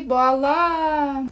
Балам.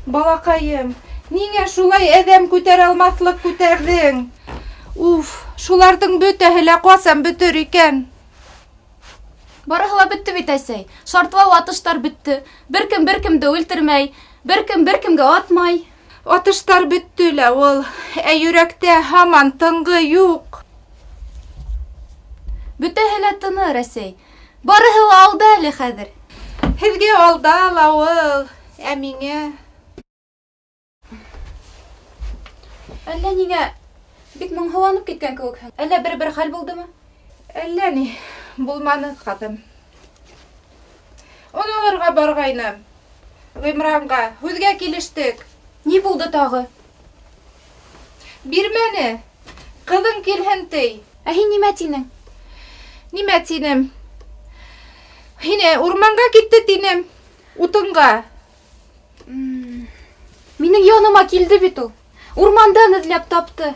Балаҡайым, ниңә шулай әҙәм күтәрә алмаҫлыҡ күтәрҙең? Уф, шуларҙың бөтәһе лә ҡасан бөтөр икән? Барыһы ла бөттө бит, әсәй. Шартлау атыштар бөттө. Бер кем бер кемде үлтермәй, бер кем бер кемгә атмай. Атыштар бөттө лә ул, ә йөрәктә һаман тынғы юҡ. Бөтәһе лә тыныр, әсәй. Барыһы ла алда әле хәҙер. Һеҙгә алда ла ул, ә миңә... Әллә ниңә бик моңһоуланып киткән кеүекһең. Әллә бер-бер хәл булдымы? Әллә ни булманы, ҡыҙым. Он алырға барғайным. Ғимранға һүҙгә килештек. Ни булды тағы? Бирмәне. Ҡыҙың килһен ти. Ә һин нимә тинең? Нимә тинем? Һине урманға китте тинем. Утынға. Минең яныма килде бит ул. Урмандан эҙләп тапты.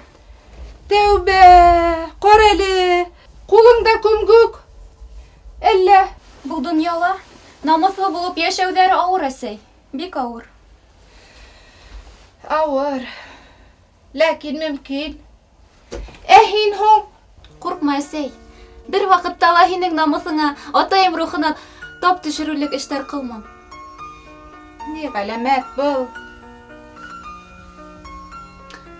Тәүбә, ҡара әле, ҡулыңда күмгүк. Әллә? Был донъяла намыҫлы булып йәшәүҙәре ауыр, әсәй. Бик ауыр. Ауыр. Ләкин мөмкин. Ә һин һуң? Ҡурҡма, әсәй. Бер ваҡытта ла һинең намыҫыңа, атайым рухына тап төшөрөрлөк эштәр ҡылмам. Ни ғәләмәт был?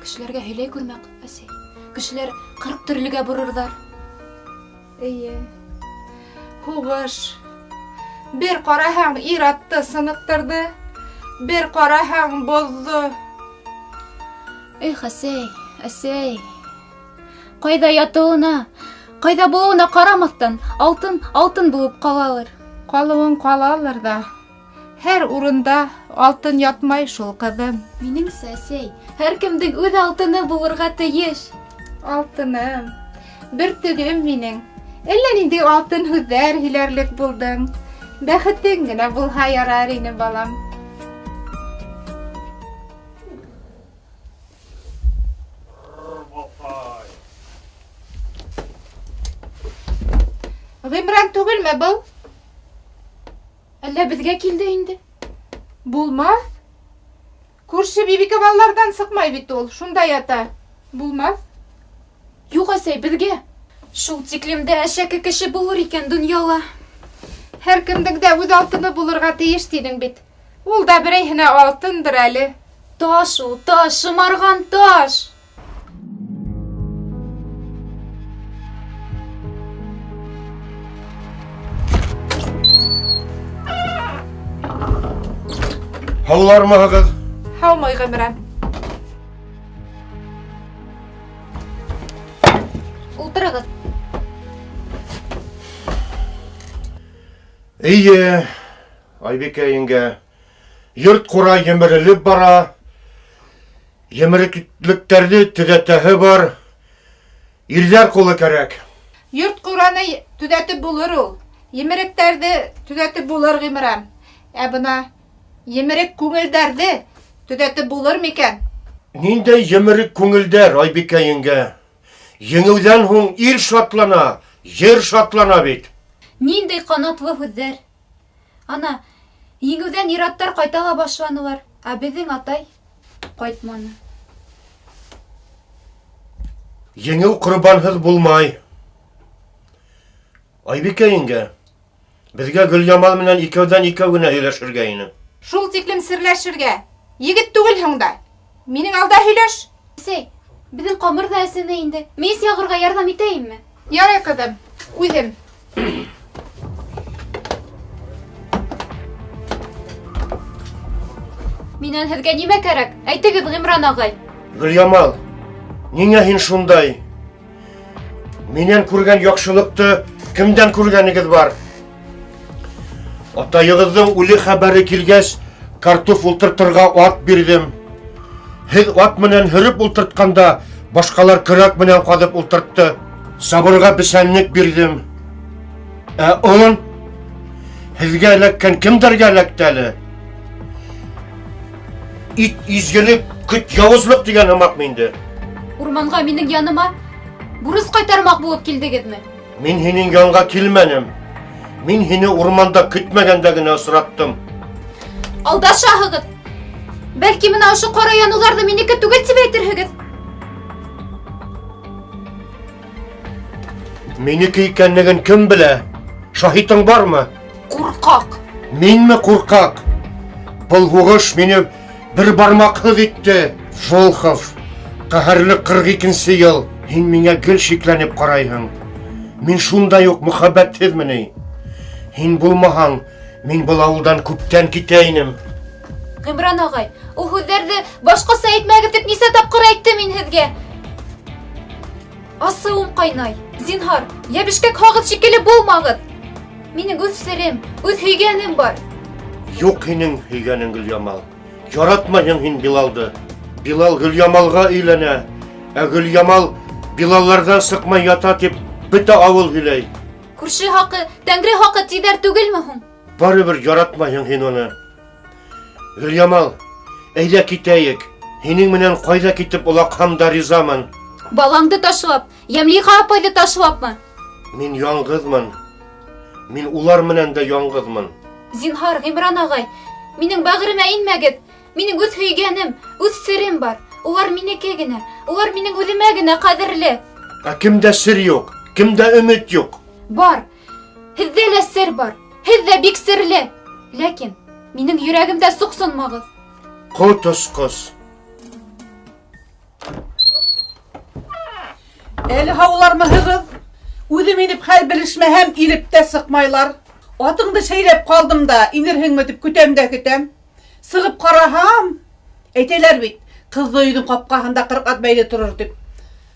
Кешеләргә һөйләй күрмә, әсәй. Кешеләр 40 төрлөгә борорҙар. Эйе. Һуғыш. Бер ҡараһаң ир атты сыныҡтырҙы, бер ҡараһаң боҙҙо. Эх, әсәй, әсәй. Ҡайҙа ятыуына, ҡайҙа булыуына ҡарамаҫтан, алтын, алтын булып ҡалалыр. Ҡалыуын ҡалалыр ҙа. Һәр урында алтын ятмай шул, ҡыҙым. Минеңсә, әсәй, һәр кемдең үҙ алтыны булырға тейеш. Алтыным, бөртөгөм минең. Әллә ниндәй алтын һүҙҙәр һөйләрлек булдың. Бәхетең генә булһа ярар ине, балам. Ғимран түгелме был? Әллә беҙгә килде инде? Булмаҫ. Күрше Бибикамалларҙан сыҡмай бит ул, шунда ята. Булмаҫ. Юҡ, әсәй, беҙгә. Шул тиклем дә әшәке кеше булыр икән донъяла. Һәр кемдең дә үҙ алтыны булырға тейеш тинең бит. Ул да берәйһенә алтындыр әле. Таш ул, таш, шымарған таш. Һаулармыһығыҙ? Һаумы, Ғимран. Ултырығыҙ. Эйе, Айбикә еңгә, йорт ҡура емерелеп бара. Емереклектәрҙе төҙәтәһе бар. Ирҙәр ҡулы кәрәк. Йорт ҡураны төҙәтеп булыр ул. Емеректәрҙе төҙәтеп булыр, Ғимран. Ә бына емерек күңелдәрҙе төҙәтеп булыр микән? Ниндәй емерек күңелдәр, Айбикә еңгә? Еңеүҙән һуң ил шатлана, ер шатлана бит. Ниндәй ҡанатлы һүҙҙәр. Ана, еңеүҙән ир-аттар ҡайта ла башланылар, ә беҙҙең атай ҡайтманы. Еңеү ҡорбанһыҙ булмай. Айбикә еңгә, беҙгә Гөлйамал менән икәүҙән икәү генә һөйләшергә ине. Шул тиклем серләшергә. Егет түгелһең дә. Минең алда һөйләш. Әсәй, беҙҙең ҡамыр ҙа әсене инде. Мейес яғырға ярҙам итәйемме? Ярай, ҡыҙым, үҙем. Минән һеҙгә нимә кәрәк? Әйтегеҙ, Ғимран ағай. Гөльямал, ниңә һин шундай? Минән күргән яҡшылыҡты кемдән күргәнегеҙ бар? Атайығыҙҙың үле хәбәре килгәс, картоф ултыртырға ат бирҙем. Һеҙ ат менән һөрөп ултыртҡанда, башҡалар көрәк менән ҡаҙып ултыртты. Сабырға бесәнлек бирҙем. Ә он һеҙгә эләккән кемдәргә эләкте әле? Ит изгелек, көт яуызлыҡ тигән һымаҡмы инде? Урманға минең яныма бурыс ҡайтармаҡ булып килдегеҙме? Мин һинең янға килмәнем. Мин һине урманда көтмәгәндә генә осраттым. Алдашаһығыҙ. Бәлки бына ошо ҡара яныуҙарҙы минеке түгел тип әйтерһегеҙ. Минеке икәнлеген кем белә? Шаһитың бармы? Ҡурҡаҡ. Минме ҡурҡаҡ? Был һуғыш мине бер бармаҡһыҙ итте. Волхов, ҡәһәрле 42-нсе йыл. Һин миңә гел шикләнеп ҡарайһың. Мин шундай уҡ мөхәббәтһеҙме ни? Һин булмаһаң, мин был ауылдан күптән китә инем. Ғимран ағай, ул һүҙҙәрҙе башҡаса әйтмәгеҙ тип нисә тапҡыр әйттем мин һеҙгә. Асыуым ҡайнай. Зинһар, йәбешкәк һағыҙ шикелле булмағыҙ. Минең үҙ серем, үҙ һөйгәнем бар. Юҡ һинең һөйгәнең, Гөльямал. Яратмайһың һин Билалды. Билал Гөльямалға өйләнә. Ә Гөльямал Билалларҙан сыҡмай ята тип бөтә ауыл һөйләй. Күрше хаҡы, тәңре хаҡы тиҙәр түгелме һуң? Барыбер яратмайһың һин уны. Гөльямал, әйҙә китәйек. Һинең менән ҡайҙа китеп олаҡһам да ризамын. Балаңды ташлап, Йәмлиха апайҙы ташлапмы? Мин яңғыҙмын. Мин улар менән дә яңғыҙмын. Зинһар, Ғимран ағай, минең бәғеремә инмәгеҙ. Минең үҙ һөйгәнем, үҙ серем бар. Улар минеке генә, улар минең үҙемә генә ҡәҙерле. Ә кемдә сер юҡ, кемдә өмөт юҡ? Бар, һеҙҙә лә сер бар, һеҙ ҙә бик серле. Ләкин минең йөрәгемдә суҡсынмағыҙ. Ҡот осҡос. Әле һаулармыһығыҙ? Үҙем инеп хәл белешмәһәм, килеп тә сыҡмайлар. Атыңды шәйләп ҡалдым да, инерһеңме тип көтәм дә көтәм. Сығып ҡараһам, әйтәләр бит, ҡыҙҙы өйҙөң ҡапҡаһында 40 ат бәйле торор тип.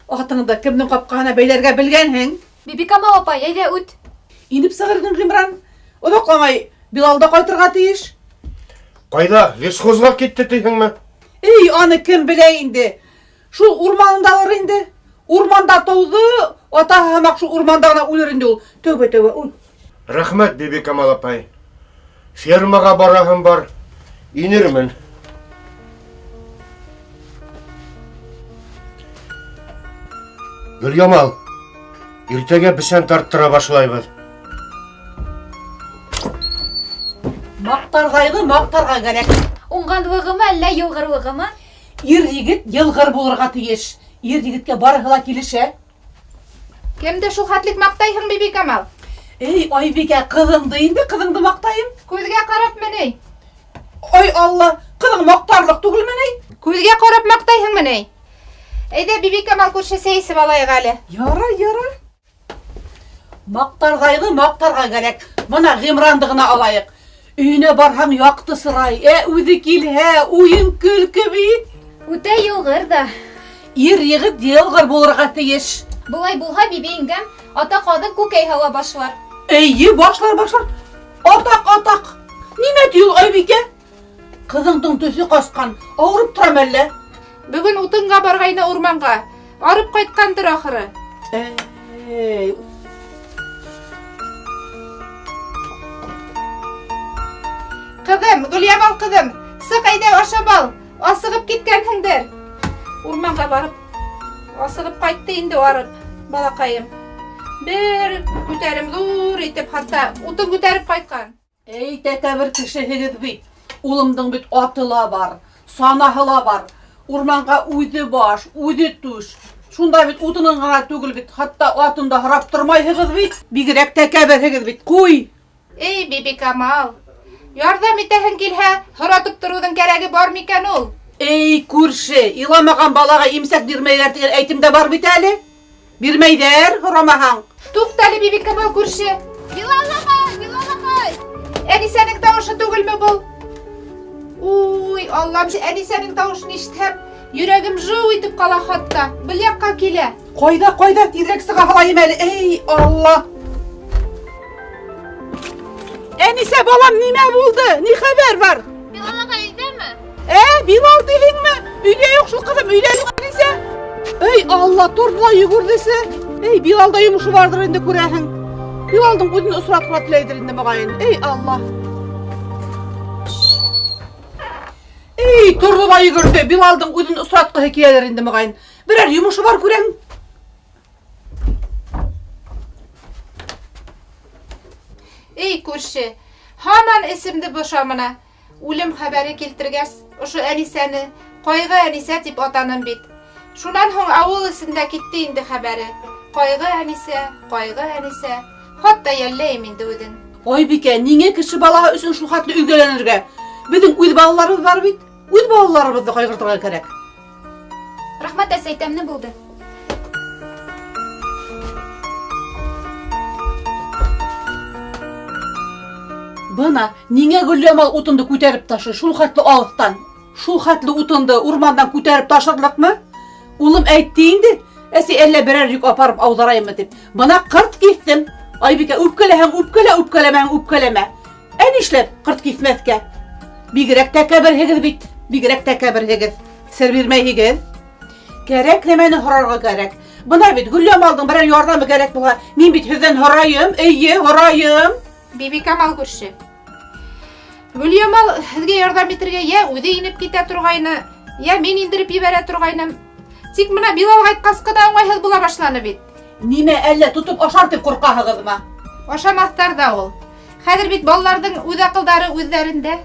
Атыңды кемдең ҡапҡаһына бәйләргә белгәнһең? Бибикамал апай, әйҙә үт. Инеп сығыр инең, Ғимран. Оҙаҡламай Билал да ҡайтырға тейеш. Ҡайҙа, лесхозға китте тиһеңме? Эй, аны кем белә инде? Шул урманындалыр инде. Урманда тыуҙы, атаһы һымаҡ шул урманда ғына үлер инде ул. Тәүбә, тәүбә, ул. Рәхмәт, Бибикамал апай. Фермаға бараһым бар. Инермен. Гөльямал, иртәгә бесән тарттыра башлайбыҙ. Маҡтарғайҙы маҡтарға кәрәк. Уңғанлығымы әллә йылғырлығымы? Ир егет йылғыр булырға тейеш. Ир егеткә барыһы ла килешә. Кемде шул хәтлек маҡтайһың, Бибикамал? Эй, Айбикә, ҡыҙыңды инде, ҡыҙыңды маҡтайым. Күҙгә ҡарапмы ни? Ай Алла, ҡыҙың маҡтарлыҡ түгелме ни? Күҙгә ҡарап маҡтайһыңмы ни? Әйҙә, Бибикамал күрше, сәй эсеп алайыҡ әле. Ярай, ярай. Маҡтарғайҙы маҡтарға кәрәк. Бына Ғимранды ғына алайыҡ. Өйөнә барһаң яҡты сырай, ә үҙе килһә уйын көлкө бит. Үтә йылғыр ҙа. Ир егет йылғыр булырға тейеш. Былай булһа, Биби еңгәм, ата ҡаҙын күкәй һала башлар. Эйе, башлар, башлар. Атаҡ, атаҡ. Нимә ти ул, Айбикә? Ҡыҙыңдың төҫө ҡасҡан, ауырып торам әллә? Бөгөн утынға барғайны урманға. Арып ҡайтҡандыр ахыры. Эй. Ҡыҙым, Гөльямал ҡыҙым, сыҡ әйҙә ашап ал. Асығып киткәнһеңдер. Урманға барып, асығып ҡайтты инде арып, балаҡайым. Бер күтәрем ҙур итеп, хатта утын күтәреп ҡайтҡан. Эй, тәкәббер кешеһегеҙ бит. Улымдың бит аты ла бар, санаһы ла бар. Урманға үҙе баш, үҙе түш. Шунда бит утынын ғына түгел бит, хатта атын да һорап тормайһығыҙ бит. Бигерәк тәкәбберһегеҙ бит. Ҡуй. Эй, Бибикамал, ярҙам итәһең килһә, һоратып тороуҙың кәрәге бар микән ул? Эй, күрше, иламаған балаға имсәк бирмәйҙәр тигән әйтем дә бар бит әле. Бирмәйҙәр, һорамаһаң. Туҡта әле, Бибикамал күрше. Билал ағай, Билал ағай. Әнисәнең тауышы түгелме был? Уй, Аллам, Әнисәнең тауышын ишетһәм, Йөрәгем жыу итеп ҡала хатта. Был яҡҡа килә. Ҡайҙа, ҡайҙа, тиҙерәк сыға һалайым әле. Эй, Алла! Әнисә, балам, нимә булды? Ни хәбәр бар? Билал ағай өйҙәме? Билал тиһеңме? Өйҙә юҡ шул, ҡыҙым, өйҙә юҡ, Әнисә. Эй, Алла, торҙо ла йүгерҙесе. Эй, Билалда йомошо барҙыр инде, күрәһең. Билалдың үҙен осратырға теләйҙер инде, моғайын. Эй, Алла. Эй, торҙо ла йүгерҙе. Билалдың үҙен осратҡыһы киләлер инде, моғайын. Берәр йомошо бар, күрәһең. Эй, күрше, һаман эсемде боша мына. Үлем хәбәре килтергәс, ошо Әнисәне Ҡайғы Әнисә тип атаным бит. Шунан һуң ауыл эсендә китте инде хәбәре. Ҡайғы Әнисә, Ҡайғы Әнисә. Хатта йәлләйем инде үҙен. Айбикә, ниңә кеше балаһы өсөн шул хәтле өйгәләнергә? Беҙҙең үҙ балаларыбыҙ бар бит. Үҙ балаларыбыҙҙы ҡайғыртырға кәрәк. Рәхмәт, әсәй, тәмле булды. Бына ниңә Гөлйамал утынды күтәреп ташый шул хәтле алыҫтан? Шул хәтле утынды урмандан күтәреп ташырлыҡмы? Улым әйтте инде, әсәй, әллә берәр йөк апарып ауҙарайыммы тип. Бына ҡырт киҫтем. Айбикә, үпкәләһәң үпкәлә, үпкәләмәһәң үпкәләмә. Ә нишләп ҡырт киҫмәҫкә? Бигерәк тәкәбберһегеҙ бит, бигерәк тәкәбберһегеҙ. Сер бирмәйһегеҙ. Кәрәк нәмәне һорарға кәрәк. Бына бит Гөлйамалдың берәр ярҙамы кәрәк булһа, мин бит һеҙҙән һорайым, эйе, һорайым. Бибикамал күрше. Гөлйамал һеҙгә ярҙам итергә йә үҙе инеп китә торғайны, йә мин индереп ебәрә торғайным. Тик бына Билал ҡайтҡас ҡына уңайһыҙ була башланы бит. Нимә, әллә тотоп ашар тип ҡурҡаһығыҙмы? Ашамаҫтар ҙа ул. Хәҙер бит балаларҙың үҙ аҡылдары үҙҙәрендә,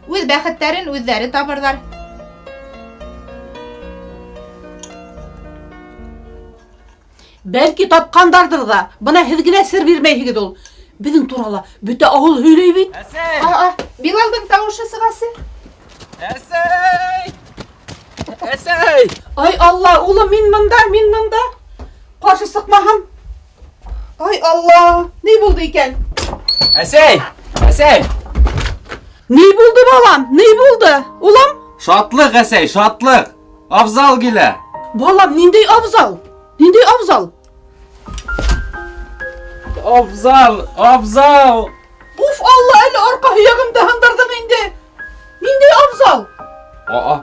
үҙ бәхеттәрен үҙҙәре табырҙар. Бәлки тапҡандарҙыр ҙа. Бына һеҙ генә сер бирмәйһегеҙ ул. Беҙҙең турала бөтә ауыл һөйләй бит. Әсәй! Билалдың тауышы сығасы. Әсәй! Әсәй! Ай Алла, улым, мин мында, мин мында. Ҡаршы сыҡмаһам. Ай Алла, ни булды икән? Әсәй! Әсәй! Ни булды, балам? Ни булды? Улым? Шатлыҡ, әсәй, шатлыҡ. Абзал килә. Балам, ниндәй абзал? Ниндәй абзал? Абзал, абзал. Уф, Алла, әле арҡа һөйәгемде һындырҙың инде. Ниндәй абзал? Аа,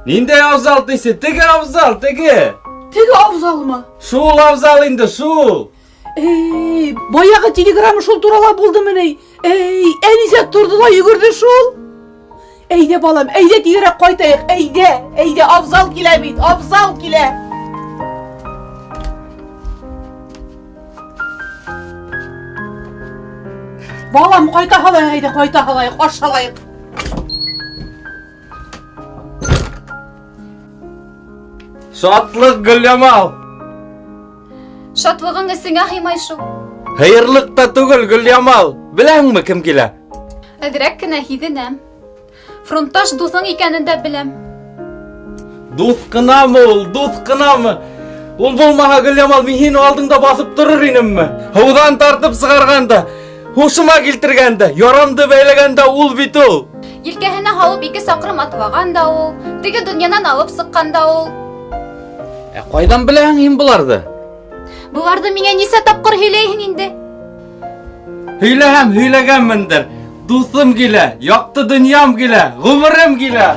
ниндәй абзал тиһең? Теге абзал, теге. Теге абзалмы? Шул абзал инде, шул. Эй, баяғы телеграмма шул турала булдымы ни? Эй, Әнисә торҙо ла йүгерҙе шул. Әйҙә, балам, әйҙә тиҙерәк ҡайтайыҡ, әйҙә, әйҙә, абзал килә бит, абзал килә. Балам, ҡайта һалайыҡ, әйҙә, ҡайта һалайыҡ, аш һалайыҡ. Шатлыҡ, Гөлйамал. Шатлығың эсеңә һыймай шул. Һыйырлыҡ та түгел, Гөлйамал. Беләһеңме кем килә? Әҙерәк кенә һиҙенәм. Фронтташ дуҫың икәнен дә беләм. Дуҫ ҡынамы ул, дуҫ ҡынамы? Ул булмаһа, Гөлйамал, мин һине алдыңда баҫып торор инемме? Һыуҙан тартып сығарғанда, һушыма килтергәндә, ярамды бәйләгәндә ул бит ул. Елкәһенә һалып 2 саҡрым атлаған да ул, теге донъянан алып сыҡҡан да ул. Ә ҡайҙан беләһең һин быларҙы? Быларҙы миңә нисә тапҡыр һөйләйһең инде? Һөйләһәм, һөйләгәнмендер. Дуҫым килә, яҡты донъям килә, ғүмерем килә.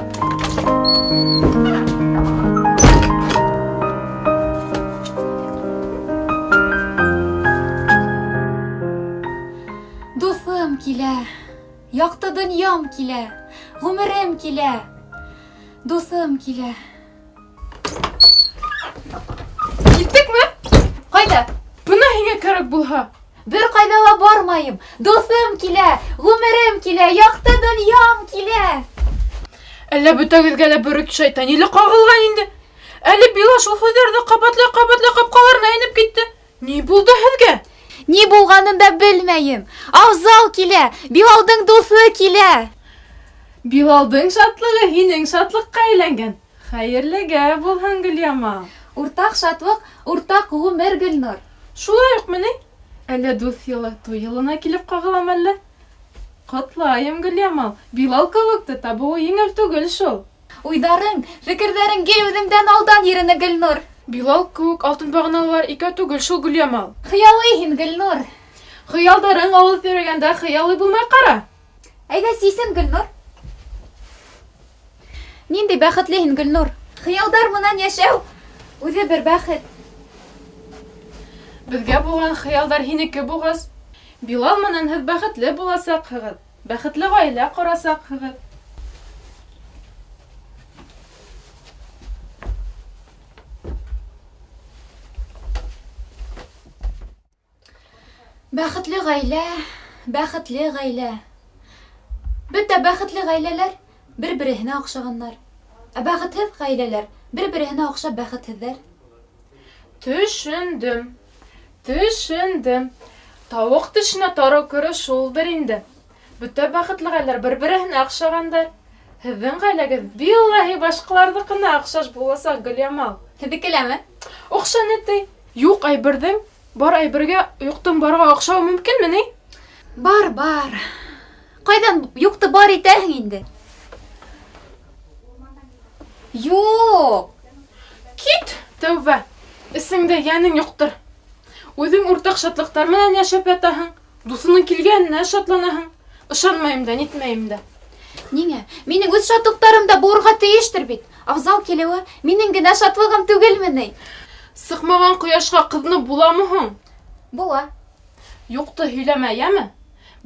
Дуҫым килә, яҡты донъям килә, ғүмерем килә, дуҫым килә. Киттекме? Ҡайҙа? Бына һиңә кәрәк булһа. Бер ҡайҙа ла бармайым. Дуҫым килә, ғүмерем килә, яҡты донъям килә. Әллә бөтәгеҙгә лә бер үк шайтан еле ҡағылған инде. Әле Билал шул һүҙҙәрҙе ҡабатлай-ҡабатлай ҡапҡаларына инеп китте. Ни булды һеҙгә? Ни булғанын да белмәйем. Абзал килә, Билалдың дуҫы килә. Билалдың шатлығы һинең шатлыҡҡа әйләнгән. Хәйерлегә булһын, Гөлйамал. Уртаҡ шатлыҡ, уртаҡ ғүмер, Гөлнур. Шулай уҡмы ни? Әллә дуҫ йылы туй йылына килеп ҡағылам әллә? Ҡотлайым, Гөлйамал. Билал кеүекте табыуы еңел түгел шул. Уйҙарың, фекерҙәрең гел үҙеңдән алдан йөрөнө, Гөлнур. Билал кеүек алтын бағаналар икәү түгел шул, Гөлъямал. Хыялый һин, Гөлнур. Хыялдарың алыҫ йөрөгәндә хыялый булмай ҡара. Әйҙә сисен, Гөлнур. Ниндәй бәхетле һин, Гөлнур. Хыялдар менән йәшәү үҙе бер бәхет. Беҙгә булған хыялдар һинеке булғас, Билал менән һеҙ бәхетле буласаҡһығыҙ, бәхетле ғаилә ҡорасаҡһығыҙ. Бәхетле ғаилә, бәхетле ғаилә. Бөтә бәхетле ғаиләләр бер-береһенә оҡшағандар. Ә бәхетһеҙ ғаиләләр бер-береһенә оҡшап бәхетһеҙҙәр. Төшөндөм, төшөндөм. Тауыҡ төшөнә тарыу кереү шулдыр инде. Бөтә бәхетле ғаиләләр бер-береһенә оҡшағандар. Һеҙҙең ғаиләгеҙ биллаһи башҡаларҙыҡына оҡшаш буласаҡ, Гөлъямал. Һеҙҙекеләме? Оҡшаны ти. Юҡ әйберҙең бар әйбергә юҡтың барға оҡшауы мөмкинме ни? Бар, бар. Ҡайҙан юҡты бар итәһең инде? Юҡ. Кит, тәүбә. Эсеңдә йәнең юҡтыр. Үҙең уртаҡ шатлыҡтар менән йәшәп ятаһың, дуҫының килгәненә шатланаһың. Ышанмайым да, нитмәйем дә. Ниңә? Минең үҙ шатлыҡтарым да булырға тейештер бит. Афзал килеүе минең генә шатлығым түгелме ни? Сыҡмаған ҡояшҡа ҡыҙынып буламы һуң? Була. Юҡты һөйләмә, йәме?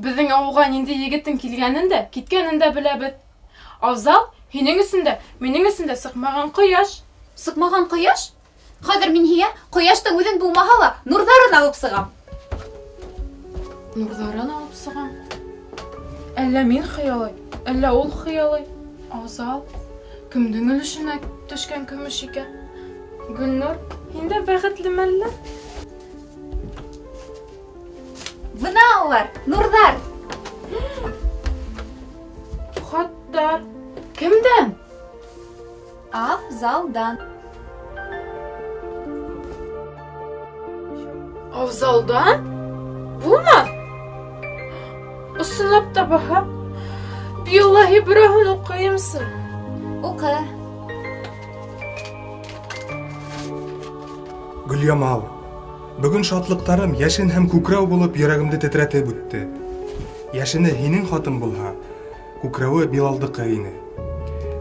Беҙҙең ауылға ниндәй егеттең килгәнен дә, киткәнен дә беләбеҙ. Афзал, һинең өсөн дә, минең өсөн дә сыҡмаған ҡояш. Сыҡмаған ҡояш? Хәҙер мин һиңә ҡояштың үҙен булмаһа ла нурҙарын алып сығам. Нурҙарын алып сығам? Әллә мин хыялый, әллә ул хыялый. Афзал, кемдең өлөшөнә төшкән көмөш икән? Гөлнур, һин дә бәхетлеме әллә? Бына улар, нурҙар. Хаттар. Кемдән? Афзалдан. Афзалдан? Булмаҫ. Ысынлап та баһа. Биллаһи, берәүһен уҡыйымсы. Уҡы. Гөлъямал, бөгөн шатлыҡтарым йәшен һәм күкрәү булып йөрәгемде тетрәтеп үтте. Йәшене һинең хатын булһа, күкрәүе Билалдыҡы ине.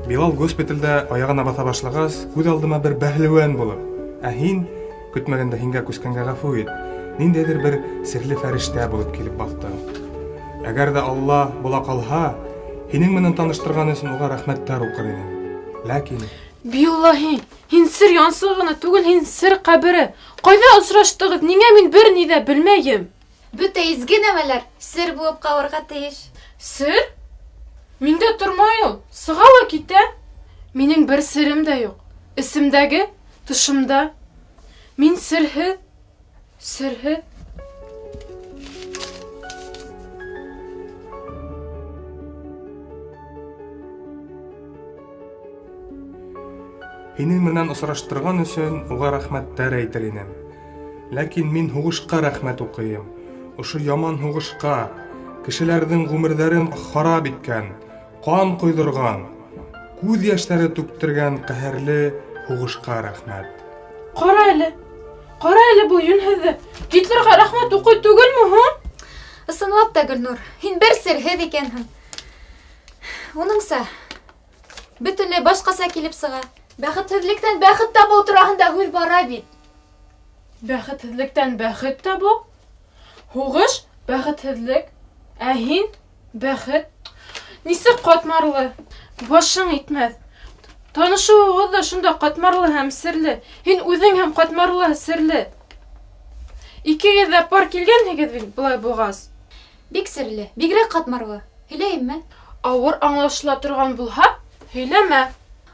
Билал госпиталдә аяғына баҫа башлағас, күҙ алдыма бер бәһлеүән булып, ә һин, көтмәгәндә һиңә күскәнгә ғәфү ит, ниндәйҙер бер серле фәрештә булып килеп баҫтың. Әгәр ҙә Алла була ҡалһа, һинең менән таныштырған өсөн уға рәхмәттәр уҡыр инем. Ләкин Биллаһи, һин сер янсығы ғына түгел, һин сер ҡәбере. Ҡайҙа осраштығыҙ? Ниңә мин бер ни ҙә белмәйем? Бөтә изге нәмәләр сер булып ҡалырға тейеш. Сер? Миндә тормай ул, сыға ла китә. Минең бер серем дә юҡ. Эсемдәге, тышымда. Мин серһеҙ, серһеҙ. Һинең менән осраштырған өсөн уға рәхмәттәр әйтер инем. Ләкин мин һуғышҡа рәхмәт уҡыйым. Ошо яман һуғышҡа, кешеләрҙең ғүмерҙәрен харап иткән, ҡан ҡойҙорған, күҙ йәштәре түктергән ҡәһәрле һуғышҡа рәхмәт. Ҡара әле, ҡара әле был йүнһеҙҙе. Гитлерға рәхмәт уҡый түгелме һуң? Ысынлап та, Гөлнур, һин бер серһеҙ икәнһең. Уныңса, бөтөнләй башҡаса килеп сыға. Бәхетһеҙлектән бәхет табыу тураһында һүҙ бара бит. Бәхетһеҙлектән бәхет табыу? Һуғыш бәхетһеҙлек, ә һин бәхет. Нисек ҡатмарлы, башың итмәҫ. Танышыуығыҙ ҙа шунда ҡатмарлы һәм серле. Һин үҙең һәм ҡатмарлы, серле. Икегеҙ ҙә пар килгәнһегеҙ бит былай булғас. Бик серле, бигерәк ҡатмарлы. Һөйләйемме? Ауыр аңлашыла торған булһа, һөйләмә.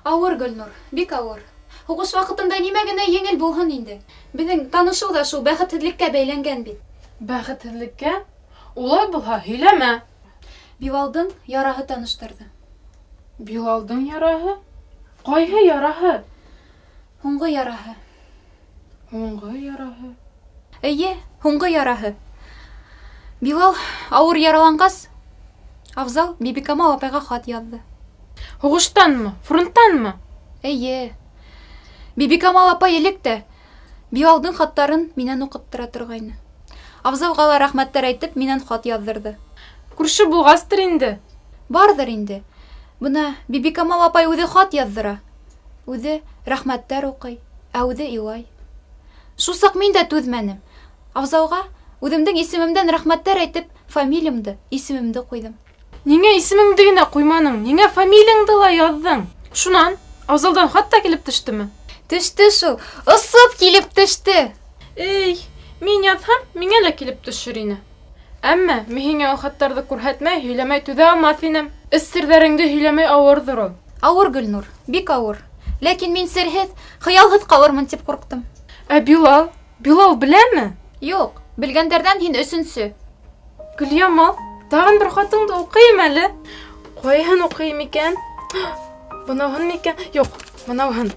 Ауыр, Гөлнур, бик ауыр. Һуғыш ваҡытында нимә генә еңел булһын инде. Беҙҙең танышыу ҙа шул бәхетһеҙлеккә бәйләнгән бит. Бәхетһеҙлеккә? Улай булһа, һөйләмә. Билалдың яраһы таныштырҙы. Билалдың яраһы? Ҡайһы яраһы? Һуңғы яраһы. Һуңғы яраһы? Эйе, һуңғы яраһы. Билал ауыр яраланғас, Афзал Бибикамал апайға хат яҙҙы. Һуғыштанмы? Фронттанмы? Эйе. Бибикамал апай элек тә Билалдың хаттарын минән уҡыттыра торғайны. Афзалға ла рәхмәттәр әйтеп, минән хат яҙҙырҙы. Күрше булғастыр инде. Барҙыр инде. Бына Бибикамал апай үҙе хат яҙҙыра. Үҙе рәхмәттәр уҡый, ә үҙе илай. Шул саҡ мин дә түҙмәнем. Афзалға үҙемдең исемемдән рәхмәттәр әйтеп, фамилиямды, исемемде ҡуйҙым. Ниңә исемеңде генә ҡуйманың? Ниңә фамилияңды ла яҙҙың? Шунан, Афзалдан хат та килеп төштөмө? Төштө шул, осоп килеп төштө. Эй, мин яҙһам, миңә лә килеп төшөр ине. Әммә мин һиңә ул хаттарҙы күрһәтмәй, һөйләмәй түҙә алмаҫ инем. Эс серҙәреңде һөйләмәй ауырҙыр ул. Ауыр, Гөлнур, бик ауыр. Ләкин мин серһеҙ, хыялһыҙ ҡалырмын тип ҡурҡтым. Ә Билал? Билал беләме? Юҡ, белгәндәрҙән һин өсөнсө. Гөлъямал, тағын бер хатыңды уҡыйым әле. Ҡайһын уҡыйым икән? Бынауһын микән? Юҡ, бынауһын.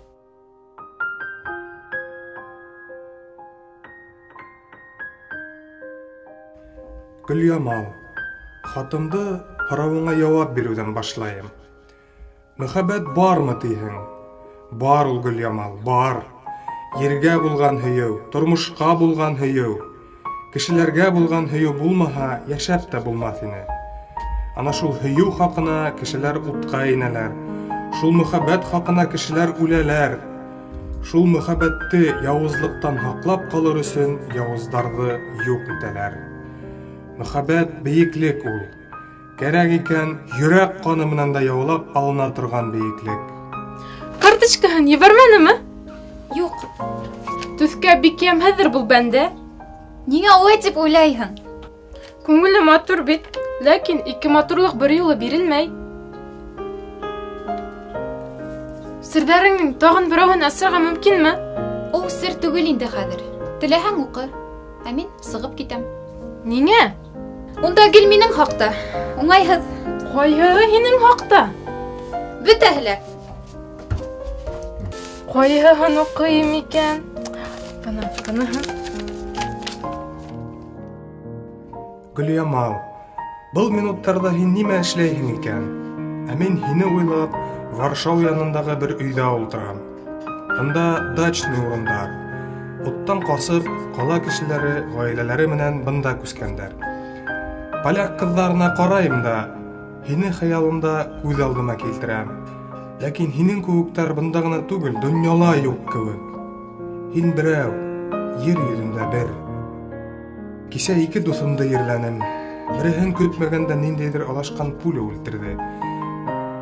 Гөлъямал, хатымды һорауыңа яуап биреүҙән башлайым. Мөхәббәт бармы тиһең? Бар ул, Гөлъямал, бар. Ергә булған һөйөү, тормошҡа булған һөйөү, кешеләргә булған һөйөү булмаһа, йәшәп тә булмаҫ ине. Ана шул һөйөү хаҡына кешеләр утҡа инәләр. Шул мөхәббәт хаҡына кешеләр үләләр. Шул мөхәббәтте яуызлыҡтан һаҡлап ҡалыр өсөн яуыздарҙы юҡ итәләр. Мөхәббәт бейеклек ул. Кәрәк икән, йөрәк ҡаны менән дә яулап алына торған бейеклек. Карточкаһын ебәрмәнеме? Юҡ. Төҫкә бик йәмһеҙҙер был бәндә. Ниңә улай тип уйлайһың? Күңеле матур бит, ләкин ике матурлыҡ бер юлы бирелмәй. Серҙәреңдең тағын берәүһен асырға мөмкинме? Ул сер түгел инде хәҙер. Теләһәң уҡы, ә мин сығып китәм. Ниңә? Унда гел минең хаҡта. Уңайһыҙ. Ҡайһыһы һинең хаҡта? Бөтәһе лә. Ҡайһыһын уҡыйым икән? Бына, быныһын. Гөлъямал, был минуттарҙа һин нимә эшләйһең икән? Ә мин һине уйлап, Варшау янындағы бер өйҙә ултырам. Бында дачный урындар. Уттан ҡасып, ҡала кешеләре ғаиләләре менән бында күскәндәр. Поляк ҡыҙҙарына ҡарайым да, һине хыялымда күҙ алдыма килтерәм. Ләкин һинең кеүектәр бында ғына түгел, донъяла юҡ кеүек. Һин берәү, ер йөҙөндә бер. Кисә ике дуҫымды ерләнем. Береһен көтмәгәндә ниндәйҙер алашҡан пуля үлтерҙе.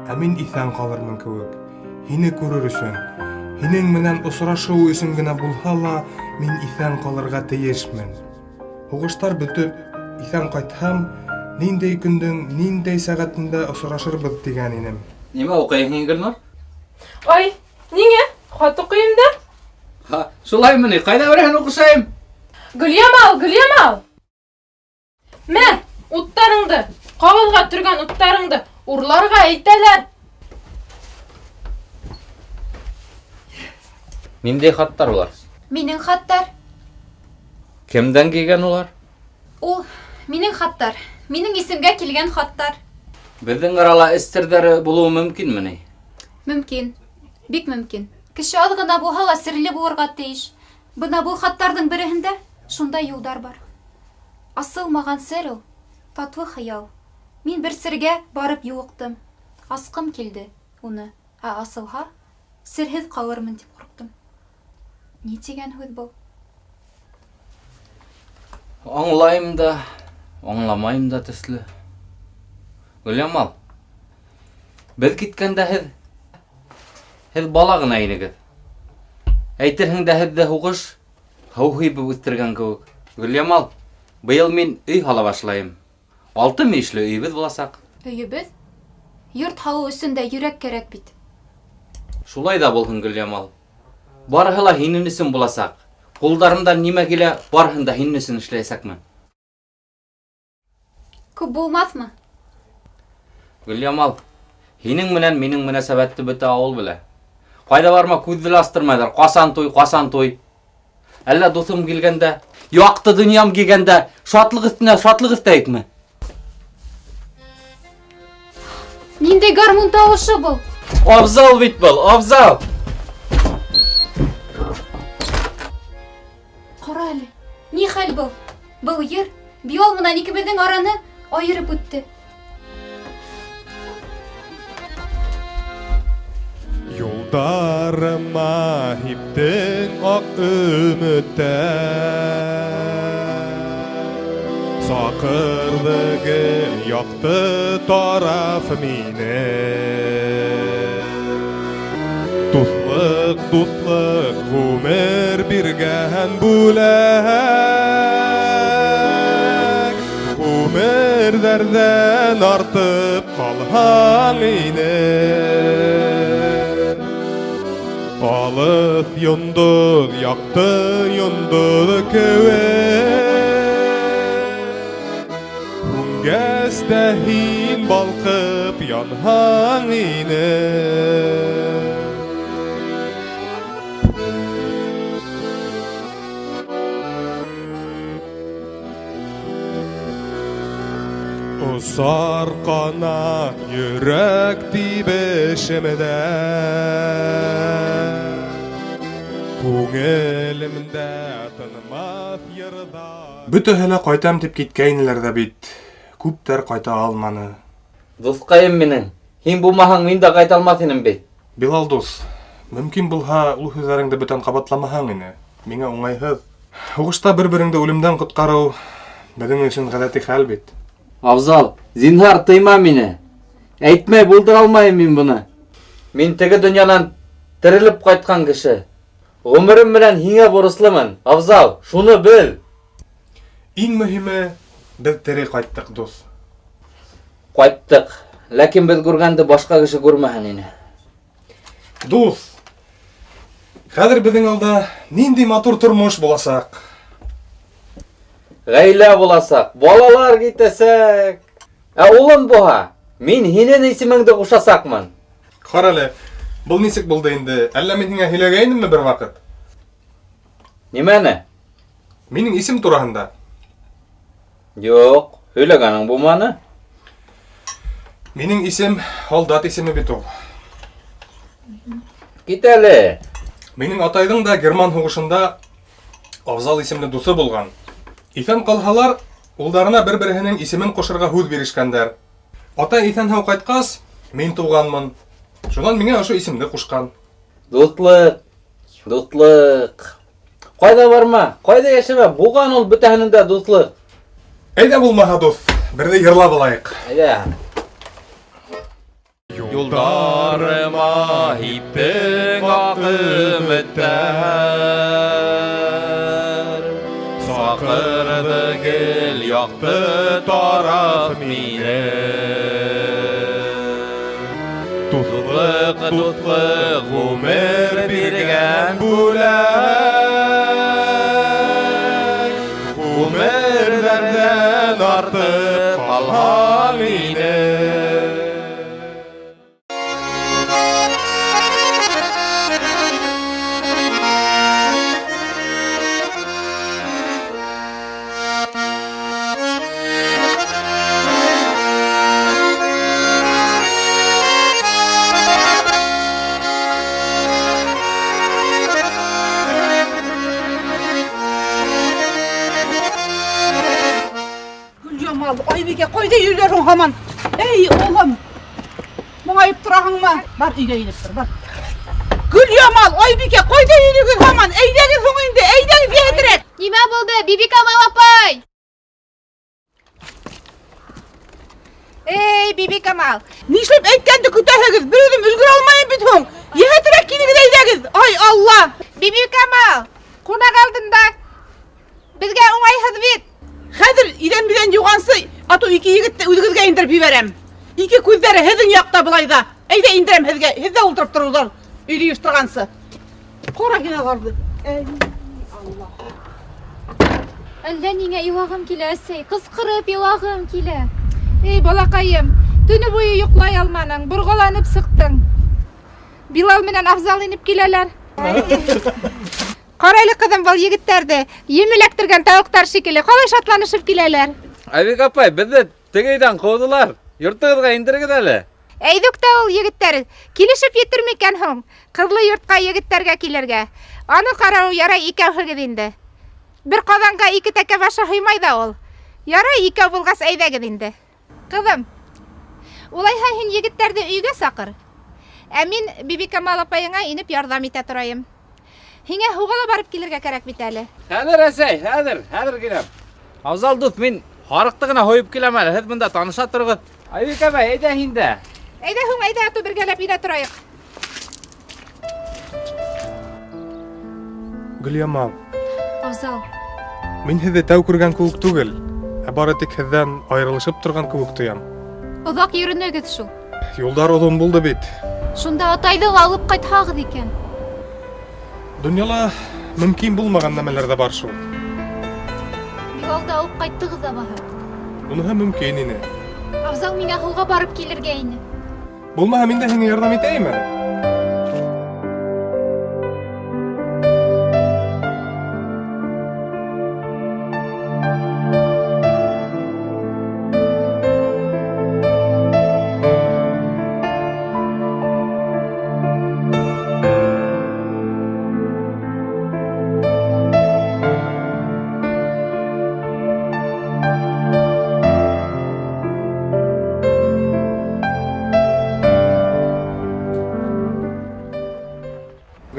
Ә мин иҫән ҡалырмын кеүек. Һине күрер өсөн, һинең менән осрашыу өсөн генә булһа ла, мин иҫән ҡалырға тейешмен. Һуғыштар бөтөп, иҫән ҡайтһам, ниндәй көндөң, ниндәй сәғәтендә осрашырбыҙ тигән инем. Нимә уҡыйһың һин, Гөлнур? Ай, ниңә? Хат уҡыйым да. Ха, шулаймы ни? Ҡайҙа береһен уҡышайым? Гөлъямал, Гөлъямал! Мә, уттарыңды, ҡағыҙға төргән уттарыңды урларға әйтәләр. Ниндәй хаттар улар? Минең хаттар. Кемдән килгән улар? Ул минең хаттар. Минең исемгә килгән хаттар. Беҙҙең арала эс серҙәре булыуы мөмкинме ни? Мөмкин. Бик мөмкин. Кеше аҙ ғына булһа ла серле булырға тейеш. Бына был хаттарҙың береһендә шундай юлдар бар. Асылмаған сер ул, татлы хыял. Мин бер сергә барып юлыҡтым. Асҡым килде уны, ә асылһа, серһеҙ ҡалырмын тип ҡурҡтым. Ни тигән һүҙ был? Аңлайым да, аңламайым да төҫлө. Гөлъямал, беҙ киткәндә һеҙ бала ғына инегеҙ. Әйтерһең дә һеҙҙе һуғыш һыу һибеп үҫтергән кеүек. Гөлъямал, быйыл мин өй һала башлайым. 6 мөйөшлө өйөбөҙ буласаҡ. Өйөбөҙ? Йорт һалыу өсөн дә йөрәк кәрәк бит. Шулай ҙа булһын, Гөлъямал. Барыһы ла һинең өсөн буласаҡ. Ҡулдарымдан нимә килә, барыһын да һинең өсөн эшләйәсәкмен. Күп булмаҫмы? Гөлъямал, һинең менән минең мөнәсәбәтте бөтә ауыл белә. Ҡайҙа барма күҙҙе лә астырмайҙар. Ҡасан туй, ҡасан туй. Әллә дуҫым килгәндә, яҡты донъям килгәндә, шатлыҡ өҫтөнә шатлыҡ өҫтәйекме? Ниндәй гармун тауышы был? Абзал бит был, Абзал! Ҡара әле, ни хәл был? Был йыр Билал менән икебеҙҙең араны айырып үтте. Юлдарыма һиптең аҡ өмөттәр, Саҡырҙы гел яҡты тараф мине. Дуҫлыҡ, дуҫлыҡ, ғүмер биргән бүләк, Ғүмерҙәрҙән артып ҡалһаң ине. Алыҫ йондоҙ, яҡты йондоҙ кеүек, Һүнгәс тә һин балҡып янһаң ине. Осар ҡанат йөрәк тибешемдә, Күңелемдә тынмаҫ йырҙар. Бөтәһе лә ҡайтам тип киткәйнеләр ҙә бит, күптәр ҡайта алманы. Дуҫҡайым минең, һин булмаһаң мин дә ҡайта алмаҫ инем бит. Билал дуҫ, мөмкин булһа ул һүҙҙәреңде бүтән ҡабатламаһаң ине. Миңә уңайһыҙ. Һуғышта бер-береңде үлемдән ҡотҡарыу беҙҙең өсөн ғәҙәти хәл бит. Абзал, зинһар тыйма мине. Әйтмәй булдыра алмайым мин быны. Мин теге донъянан терелеп ҡайтҡан кеше. Ғүмерем менән һиңә бурыслымын. Абзал, шуны бел. Иң мөһиме, беҙ тере ҡайттыҡ, дуҫ. Ҡайттыҡ. Ләкин беҙ күргәнде башҡа кеше күрмәһен ине. Дуҫ, хәҙер беҙҙең алда ниндәй матур тормош буласаҡ. Ғаилә буласаҡ, балалар китәсәк. Ә улым булһа, мин һинең исемеңде ҡушасаҡмын. Ҡара әле, был нисек булды инде? Әллә мин һиңә һөйләгәйнемме бер ваҡыт? Нимәне? Минең исем тураһында. Юҡ, һөйләгәнең булманы. Минең исем һалдат исеме бит ул. Кит әле. Минең атайҙың да герман һуғышында Абзал исемле дуҫы булған. Иҫән ҡалһалар, улдарына бер-береһенең исемен ҡушырға һүҙ бирешкәндәр. Атай иҫән-һау ҡайтҡас, мин тыуғанмын. Шунан миңә ошо исемде ҡушҡан. Дуҫлыҡ, дуҫлыҡ. Ҡайҙа барма, ҡайҙа йәшәмә, булған ул бөтәһенең дә дуҫлыҡ. Әйҙә булмаһа, дуҫ, берҙе йырлап алайыҡ. Әйҙә. Юлдарыма һиптең аҡ өмөттәр, Саҡырҙы гел яҡты тараф мине. Дуҫлыҡ, дуҫлыҡ, ғүмер биргән бүләк, Ғүмерҙәрҙән артып ҡалһаң ине. Айбикә, ҡайҙа йөрөйһөң һаман? Эй, улым, моңайып тораһыңмы? Бар, өйгә инеп тор, бар. Гөлйамал, Айбикә, ҡайҙа йөрөйһөң һаман? Әйҙәгеҙ һуң инде, әйҙәгеҙ йәһәтерәк. Нимә булды, Бибикамал апай? Эй, Бибикамал. Нишләп әйткәнде көтәһегеҙ? Бер үҙем өлгөрә алмайым бит һуң. Йәһәтерәк килегеҙ, әйҙәгеҙ. Ай, Алла. Бибикамал, ҡунаҡ алдында беҙгә уңайһыҙ бит. Хәҙер иҙән биҙән юғансы, атыу ике егетте үҙегеҙгә индереп ебәрәм. Ике күҙҙәре һеҙҙең яҡта былай ҙа. Әйҙә индерәм һеҙгә, һеҙ ҙә ултырып тороғоҙ, өйҙө йыйыштырғансы. Ҡара һин аларҙы. Эй, Алла. Әллә ниңә илағым килә, әсәй, ҡысҡырып илағым килә. Эй, балаҡайым, төнө буйы йоҡлай алманың, борғоланып сыҡтың. Билал менән Афзал инеп киләләр. Ҡара әле, ҡыҙым, был егеттәрҙе ем эләктергән тауыҡтар шикелле ҡалай шатланышып киләләр. Айбик апай, беҙҙе теге өйҙән ҡыуҙылар. Йортоғоҙға индерегеҙ әле. Әйҙүк тә ул егеттәр, килешеп етер микән һуң? Ҡыҙлы йортҡа егеттәргә килергә. Аны ҡарау ярай икәүһегеҙ инде. Бер ҡаҙанға ике тәкә башы һыймай ҙа ул. Ярай икәү булғас әйҙәгеҙ инде. Ҡыҙым, улайһа һин егеттәрҙе өйгә саҡыр. Ә мин Бибикамал апайыңа инеп ярҙам итә торайым. Һиңә һыуға ла барып килергә кәрәк бит әле. Хәҙер, әсәй, хәҙер, хәҙер киләм. Афзал дуҫ, мин һарыҡты ғына һойоп киләм әле. Һеҙ бында таныша тороғоҙ. Айбикә әбәй, әйҙә һин дә. Әйҙә һуң, әйҙә, ату бергәләп инә торайыҡ. Гөлйамал. Афзал. Мин һеҙҙе тәү күргән кеүек түгел, ә бары тик һеҙҙән айырылышып торған кеүек тоям. Оҙаҡ йөрөнөгөҙ шул. Юлдар оҙон булды бит. Шунда атайҙы ла алып ҡайтһағыҙ икән. Донъяла мөмкин булмаған нәмәләр ҙә бар шул. Билалды алып ҡайттығыҙ ҙа баһа. Уныһы мөмкин ине. Афзал миңә һыуға барып килергә ине. Булмаһа мин дә һиңә ярҙам итәйем әле.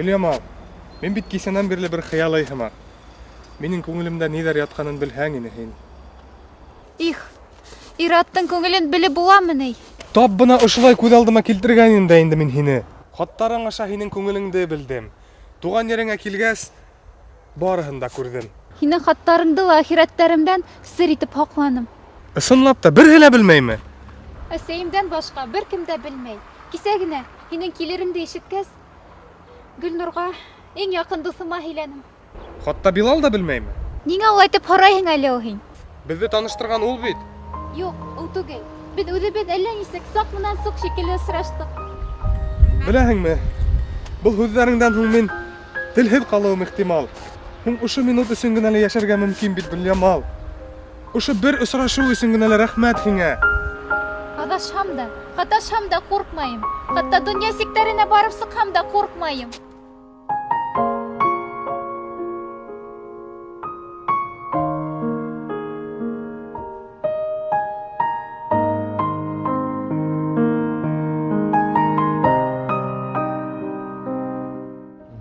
Гөлйамал, мин бит кисәнән бирле бер хыялый һымаҡ. Минең күңелемдә ниҙәр ятҡанын белһәң ине һин. Их, ир-аттың күңелен белеп буламы ни? Тап бына ошолай күҙ алдыма килтергән инде инде мин һине. Хаттарың аша һинең күңелеңде белдем. Туған ереңә килгәс, барыһын да күрҙем. Һинең хаттарыңды ла әхирәттәремдән сер итеп һаҡланым. Ысынлап та береһе лә белмәйме? Әсәйемдән башҡа бер кем дә белмәй. Кисә генә һинең килереңде ишеткәс, Гөлнурға, иң яҡын дуҫыма һөйләнем. Хатта Билал да белмәйме? Ниңә улай итеп һорайһың әле ул һин? Беҙҙе таныштырған ул бит. Юҡ, ул түгел. Беҙ үҙебеҙ әллә нисек саҡ менән суҡ шикелле осраштыҡ. Беләһеңме, был һүҙҙәреңдән һуң мин телһеҙ ҡалыуым ихтимал. Һуң ошо минут өсөн генә лә йәшәргә мөмкин бит, Гөлйамал. Ошо бер осрашыу өсөн генә лә рәхмәт һиңә. Аҙашһам да, һаташһам да ҡурҡмайым. Хатта донъя сиктәренә барып сыҡһам да ҡурҡмайым.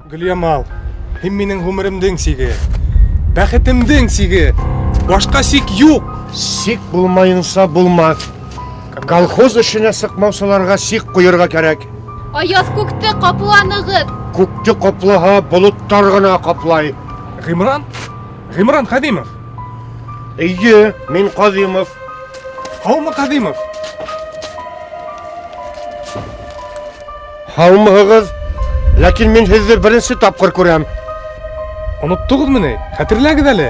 Гөлйамал, һин минең ғүмеремдең сиге, бәхетемдең сиге, башҡа сик юҡ. Сик булмайынса булмаҫ. Колхоз эшенә сыҡмаусыларға сик ҡуйырға кәрәк. Аяҙ күкте ҡапланығыҙ. Күкте ҡаплаһа, болоттар ғына ҡаплай. Ғимран? Ғимран Ҡәҙимов. Эйе, мин Ҡәҙимов. Һаумы, Ҡәҙимов? Һаумыһығыҙ? Ләкин мин һеҙҙе беренсе тапҡыр күрәм. Оноттоғоҙмо ни? Хәтерләгеҙ әле.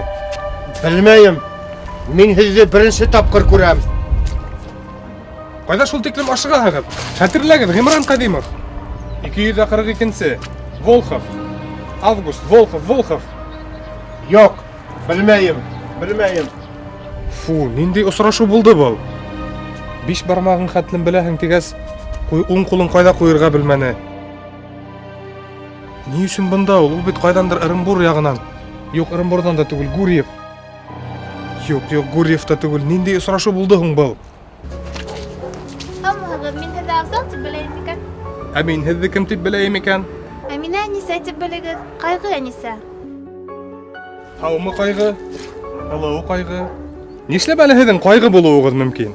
Белмәйем. Мин һеҙҙе беренсе тапҡыр күрәм. Ҡайҙа шул тиклем ашығаһығыҙ? Хәтерләгеҙ, Ғимран Ҡәҙимов. 242-нсе. Волхов. Август, Волхов, Волхов. Юҡ, белмәйем, белмәйем. Фу, ниндәй осрашыу булды был? Биш бармағың хәтлем беләһең тигәс, уң ҡулын ҡайҙа ҡуйырға белмәне. Ни өсөн бында ул? Ул бит ҡайҙандыр Ырымбур яғынан. Юҡ, Ырымбурҙан да түгел, Гурьев. Юҡ, юҡ, Гурьев та түгел. Ниндәй осрашыу булды һуң был? Һаумыһығыҙ, мин һеҙҙе Афзал тип беләйем икән. Ә мин һеҙҙе кем тип беләйем икән? Ә мине Әнисә тип белегеҙ. Ҡайғы Әнисә. Һаумы ҡайғы? Һылыу ҡайғы. Нишләп әле һеҙҙең ҡайғы булыуығыҙ мөмкин?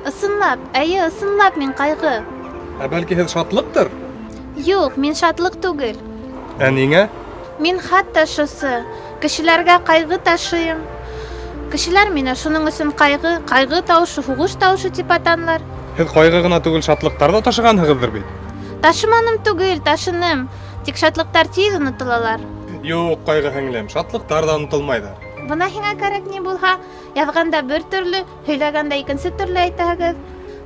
Ысынлап, эйе, ысынлап мин ҡайғы. Ә бәлки һеҙ шатлыҡтыр? Юҡ, мин шатлыҡ түгел. Ә ниңә? Мин хат ташыусы. Кешеләргә ҡайғы ташыйым. Кешеләр мине шуның өсөн ҡайғы, ҡайғы тауышы, һуғыш тауышы тип атанылар. Һеҙ ҡайғы ғына түгел, шатлыҡтар ҙа ташығанһығыҙҙыр бит? Ташыманым түгел, ташыным. Тик шатлыҡтар тиҙ онотолалар. Юҡ, ҡайғы һеңлем, шатлыҡтар ҙа онотолмайҙар. Бына һиңә кәрәк ни булһа, яҙғанда бер төрлө, һөйләгәндә икенсе төрлө әйтәһегеҙ.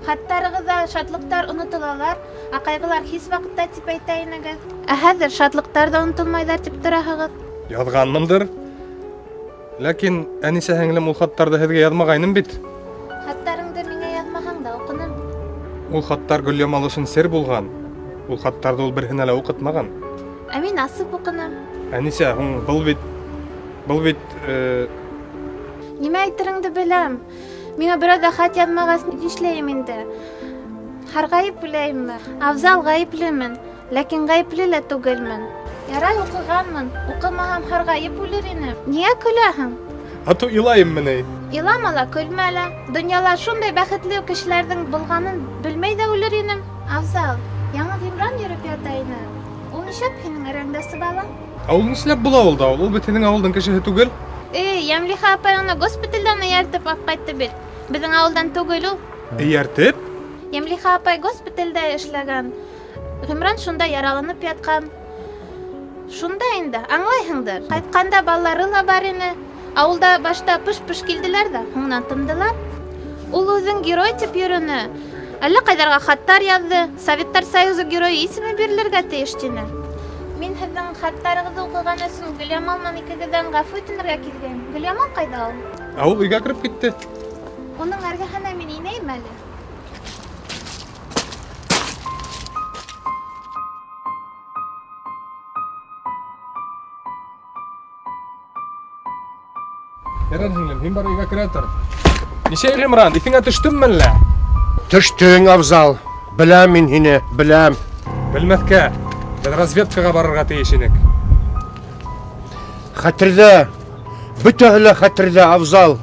Хаттарығыҙҙа шатлыҡтар онотолалар, ә ҡайғылар һис ваҡытта тип әйтә инегеҙ. Ә хәҙер шатлыҡтар ҙа онотолмайҙар тип тораһығыҙ. Яҙғанмындыр. Ләкин Әнисә һеңлем ул хаттарҙы һеҙгә яҙмағайным бит. Хаттарыңды миңә яҙмаһаң да уҡыным. Ул хаттар Гөльямал өсөн сер булған. Ул хаттарҙы ул береһенә лә уҡытмаған. Ә мин асып уҡыным. Әнисә, һуң был бит... Был бит... Нимә әйтереңде беләм. Миңа берәү ҙә хат яҙмағас, нишләйем инде? Һарғайып үләйемме? Афзал, ғәйеплемен, ләкин ғәйепле лә түгелмен. Ярай уҡығанмын, уҡымаһам һарғайып үлер инем. Ниңә көләһең? А то илайыммы ни? Илама ла, көлмә лә. Донъяла шундай бәхетле кешеләрҙең булғанын белмәй ҙә үлер инем. Афзал, яңы Ғимран йөрөп ята ине. Ул нишләп һинең эргәңдә сыбала? Ә ул нишләп була ул да? Ул бит һинең ауылдың кешеһе түгел. Эй, Йәмлиха апай уны госпиталдән эйәртеп алып ҡайтты бит. Беҙҙең ауылдан түгел ул. Эйәртеп? Йәмлиха апай госпиталдә эшләгән. Ғимран шунда яраланып ятҡан. Шунда инде, аңлайһыңдыр. Ҡайтҡанда балалары ла бар ине. Ауылда башта пыш-пыш килделәр ҙә, һуңынан тымдылар. Ул үҙен герой тип йөрөнө. Әллә ҡайҙарға хаттар яҙҙы. Советтар Союзы геройы исеме бирелергә тейеш тине. Мин һеҙҙең хаттарығыҙҙы уҡыған өсөн Гөльямал менән икегеҙҙән ғәфү үтенергә килгәйнем. Гөльямал ҡайҙа ул? Ә ул өйгә кереп китте. Уның эргәһенә мин инәйем әле. Ярар, һеңлем, һин бар өйгә керә тор. Нисә, Ғимран, иҫеңә төштөммө әллә? Төштөң, Афзал. Беләм мин һине, беләм. Белмәҫкә. Беҙ разведкаға барырға тейеш инек. Хәтерҙә, бөтәһе лә хәтерҙә, Афзал.